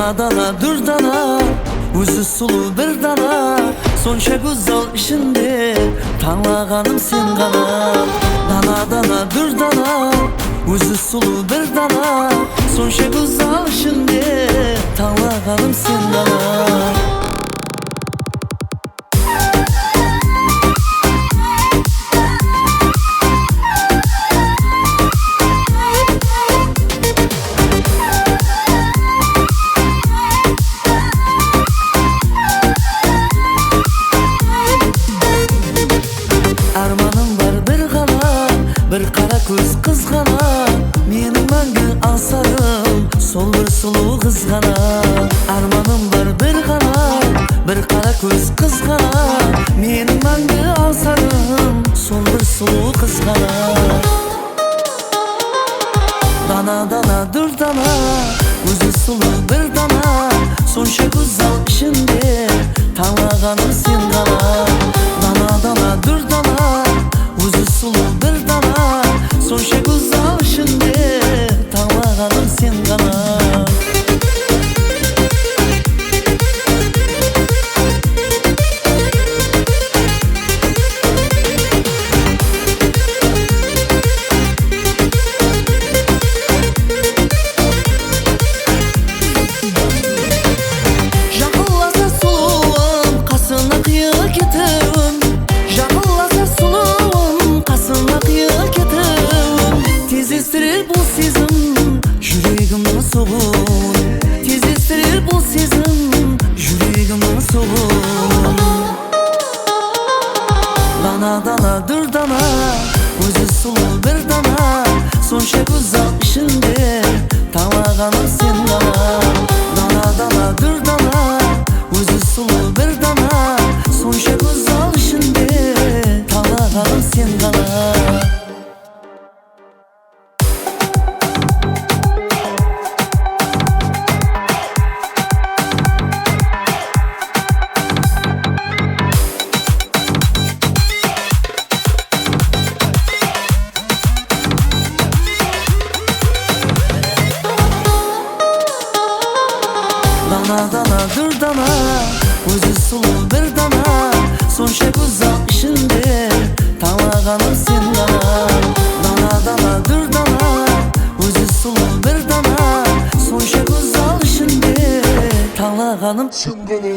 Дана-дана дүрдана, өзі сұлу бір дана, сонша go'zal ішінде таңлағаным сен ғана. Дана-дана дүрдана, өзі сұлу бір дана, сонша go'zal ішінде таңлағаным сен ғана. Арманым бар бір ғана, бір қара көз қыз ғана, менің мәңгі аңсарым сол бір сұлу қыз ғана. Арманым бар бір ғана, бір қара көз қыз ғана, менің мәңгі аңсарым сол бір сұлу қыз ғана. Дана дана дүрдана, өзі сұлу бір дана, сонша go'zal ішінде таңлағаным сен ғана. Дана дана дүрдана, өзі сұлу бір дана, сонша go'zal ішінде таңлағаным сен ғана. Жақынласа сұлуым, қасына қия кетуім, жақынласа сұлуым, қасына қия кетуім, тездестірер бұл сезім жүрегімнің соғуын, тездестірер бұл сезім жүрегімнің соғуын. Дана дана дүрдана, өзі сұлу бір дана, сонша go'zal ішінде таңлағаным сен ғана. Дана дана дүрдана, өзі сұлу бір дана, сонша go'zal ішінде таңлағаным сен ғана. Дана дана дүрдана, өзі сұлу бір дана, сонша go'zal ішінде таңлағаным сен ғана. Дана дана дүрдана, өзі сұлу бір дана, сонша go'zal ішінде таңлағаным сен ғана.